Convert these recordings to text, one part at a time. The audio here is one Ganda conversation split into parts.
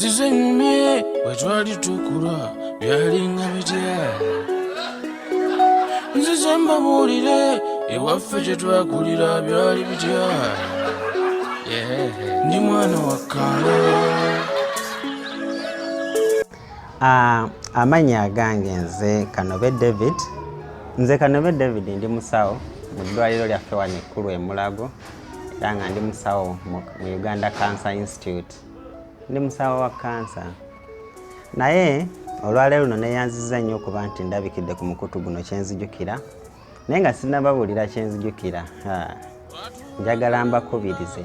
Nzize nyumye bwe twali tukula byalinga bitya. Nzize mbabuulire ewaffe gye twakulira byali bitya. Yeah. Ndi mwana wa Kaana. Amannya agange nze Kanobe David. Nze Kanobe David, ndi musawo mu ddwaliro lyaffe wano ekkulu e Mulago, era nga ndi musawo mu Uganda Cancer Institute. Ndi musawo wa kansa. Naye olwaleero luno neeyanzizza nnyo okuba nti ndabikidde ku mukutu guno Kyenzijukira, naye nga sinnababuulira kyenzijukira, njagala mbakubirize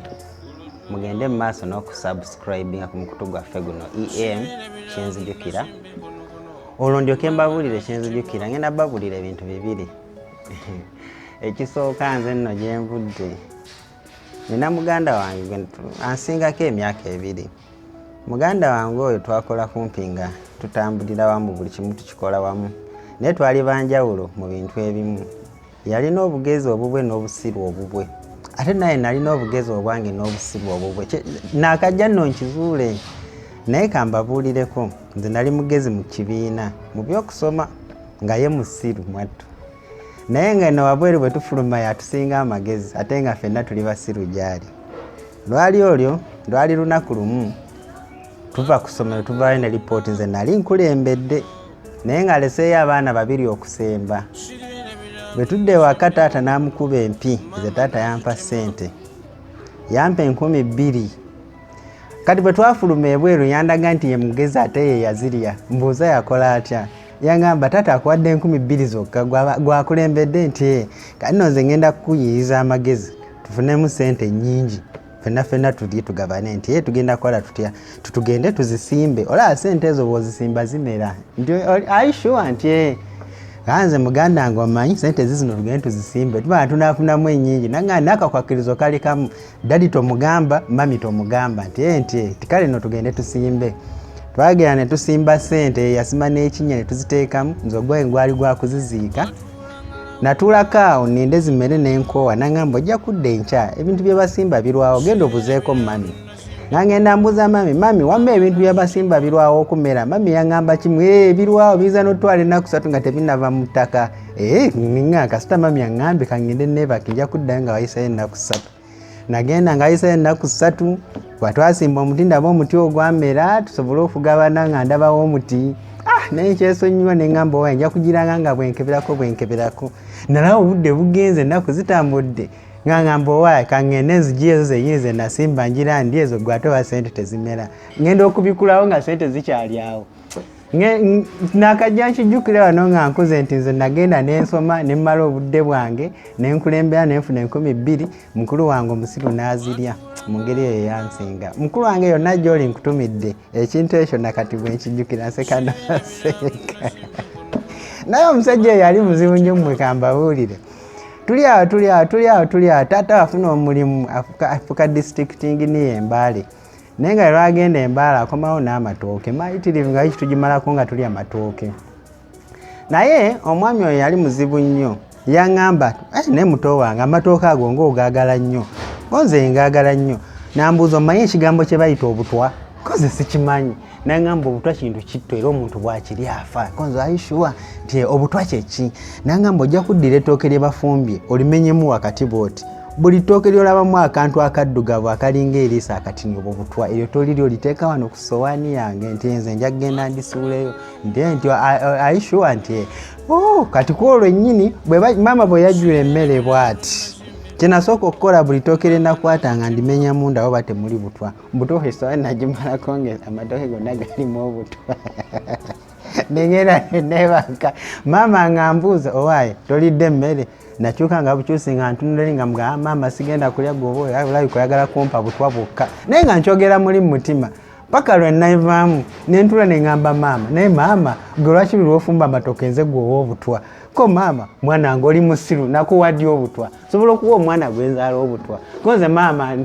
mugende mu maaso n'okusubscribinga ku mukutu gwaffe guno EM Kyenzijukira. Olwo ndyoke mbabuulire kyenzijukira. Ngenda babuulira ebintu bibiri. Ekisooka, nze nno gye nvudde, nina muganda wange ansingako emyaka 2. Muganda wange oyo twakola kumpi nga tutambulira wamu, buli kimu tukikola wamu, naye twali banjawulo mu bintu ebimu. Yalina obugezi obubwe n'obusiru obubwe, ate naye nalina obugezi obwange n'obusiru obubwe. Naakajja nno nkizuule, naye kambabuulireko. Nze nali mugezi mu kibiina mu byokusoma, nga ye musiru mwattu, naye nga eno wabweru bwe tufuluma yatusinga amagezi, ate nga ffenna tuli basiru gyali. Lwali olyo lwali lunaku lumu tuva ku ssomero, tuvaayo ne lipooti. Nze nali nkulembedde, naye ng'aleseeyo abaana babiri okusemba. Bwe tudda ewaka, taata n'amukuba empi. Nze taata yampa ssente, yampa 2000. Kati bwe twafuluma ebweru, yandaga nti ye mugezi ate ye yazirya. Mbuuza yakola atya? Yangamba, "Taata akuwadde 2000 zokka, gwakulembedde?" Nti, "Eh." "Kati nno nze ngenda kukuyiyiza amagezi tufunemu ssente nnyingi, fenna fenna tulye tugabane." Nti, "Ye tugenda kukola tutya?" "Tutugende tuzisimbe, olaba sente ezo bw'ozisimba zimera." Nti, "Are you sure?" Nti, "Eh." "Nze muganda wange omanyi sente zizino, tugende tuzisimbe, tubala tunafunamu ennyingi." Nanga nakakwakirizo kali kamu, "Daddy tomugamba, mummy tomugamba." Nti, "Eh." Nti, "Eh." Tikale no tugende tusimbe. Twagenda ne tusimba sente, yasima n'ekinnya ne tuziteekamu. Nze ogwaye gwali gwa kuziziika. Natuulako awo ninde zimere n'enkoowa. Nangamba, "Ojja kudda enkya, ebintu bye basimba birwawo, genda obuzeeko mummy." Nangenda mbuuza mummy, "Mummy, wamma ebintu bye basimba birwawo okumera?" Mummy yaŋŋamba kimu, "Ee, birwawo, biyinza n'otwala ennaku 3 nga tebinava mu ttaka." Ee, nga kasita mummy aŋŋambye, kangende neebake, nja kuddayo nga wayisayo ennaku 3. Nagenda nga wayisayo ennaku 3. Bwe twasimba omuti, ndaba omuti ogwamera tusobole okugabana, nga ndabawo omuti. Ah, naye nkyesonyiwa, ne ŋŋamba, "Owa nja kugiranga nga bwenkeberako bwenkeberako." Nalaba obudde bugenze, ennaku zitambudde, nga ŋŋamba, "Owa kaŋŋende nzigi ezo zenyini ze nasimba ngira ndi ezo gwe ate oba sente tezimera." Ŋŋenda okubikulawo nga sente zikyali awo. Nakajja nkijjukira wano nga nkuze nti nze nagenda nensoma nemmala obudde bwange nenkulembera nenfuna 2000, mukulu wange omusiru n'azirya mu ngeri eyo yansinga. Mukulu wange yonna gy'oli, nkutumidde ekintu ekyo. Nakati bwe nkijjukira nseka naseka, naye omusajja oyo yali muzibu nnyo. Mmwe kambabuulire, tuli awo, tuli awo, tuli awo, tuli awo, taata wafuna omulimu, afuka district engineer Embaale. Naye nga lwagenda Embaale, akomawo n'amatooke mayitirivu, nga kiki tugimalako nga tulya amatooke. Naye omwami oyo yali muzibu nnyo. Yaŋŋamba, "Eh, naye muto wange, amatooke ago ng'ogaagala nnyo." Nze ngaagala nnyo. Nambuuza, "Omanyi ekigambo kye bayita obutwa?" Koze sikimanyi. Naŋŋamba, "Obutwa kintu kitto, era omuntu bwakiri afa." Konze, "Are you sure?" Nti, "Obutwa kyeki?" Naŋŋamba, "Ojja kuddira ettooke lye bafumbye, olimenyemu wakati bw'oti. Buli ttooke lyolabamu akantu akaddugavu akalinga eriiso akatini, obwo butwa. Eryo toliri, oliteeka wano ku sowaani yange." Nti, "Nze nja kugenda ndisuuleyo." Nti, "Are you sure?" Nti, "Oh." Kati ku olwo ennyini maama bwe yajjula emmere bw'ati, kyenasooka okukola, buli ttooke lye nakwata nga ndimenyamu ndawo oba temuli butwa. Butuufu esowaani nagimalako nga amatooke gonna galimu obutwa. Nengenda neebaka. Maama nga mbuuza, "Owaaye, tolidde emmere?" Nakyuka nga bukyusi nga ntunula eri nga mugamba, "Maama, sigenda kulya, gwoba olabika oyagala kumpa butwa bwokka." Naye nga nkyogera muli mu mutima, paka lwe navaamu nentula neŋŋamba maama, "Naye maama, gwe lwaki buli lwofumba amatooke nze gweowa obutwa?" Ko maama, "Mwana wange, oli musiru, nakuwadde obutwa? Sobola okuwa omwana gwenzaala obutwa?" Konze maama,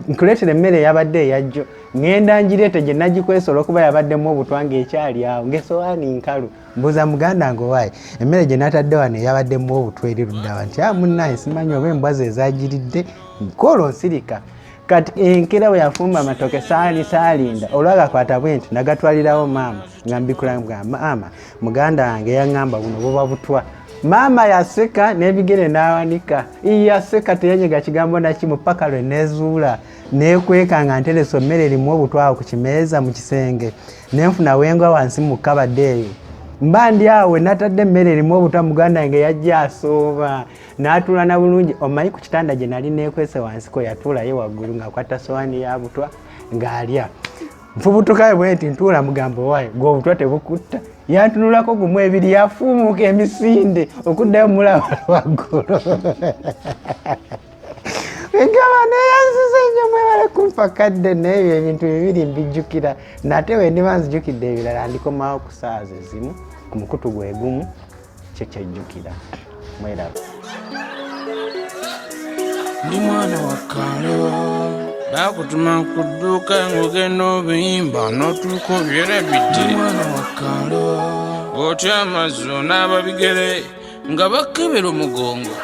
nkuleetera emmere eyabadde eyajjo, ŋŋenda ngireete gye nagikwesa olwokuba yabaddemu obutwa ng'ekyali awo ng'esowaani nkalu. Mbuuza muganda wange, "Owaaye, emmere gye natadde wano eyabaddemu obutwa eri luddawa?" Nti, "A, munnaye, simanyi oba embwa ze ezagiridde." Koolwo nsirika. Kati enkera bwe yafumba amatooke saali saalinda olwagakwata bwe nti nagatwalirawo maama nga mbikula nga maama muganda wange yaŋŋamba buno buba butwa. Maama yaseka n'ebigere n'awanika, yaseka teyanyega kigambo nakimu paka lwe nezuula nekweka nga nteresa emmere erimu obutwa awo ku kimeeza mu kisenge nenfuna wengwa wansi mu kabadde eyo mba ndi awo natadde emmere erimu obutwa muganda wange yajja asooba n'atuula na bulungi omanyi ku kitanda gye nali neekwese wansi kwe yatuulayo waggulu ng'akwata sowaani ya butwa ng'alya nfubutukayo bwe nti ntuula mugambo wayo gwe obutwa tebukutta yantunulako gumu ebiri yafuumuuka emisinde okuddayo mulaba waggulu egamba neyanziza nnyo mwebale kumpa kadde n'ebyo ebintu bibiri mbijjukira nate we ndiba nzijukidde ebirala ndikomawo ku saaza ezimu ku mukutu gwe gumu kyo kyejjukira mweraba. Ndi mwana wa kalo bakutuma ku dduuka ng'ogenda obiyimba n'otuuka obyerabidde. Ndi mwana wa kalo otya amazzi onaaba bigere nga bakebera omugongo.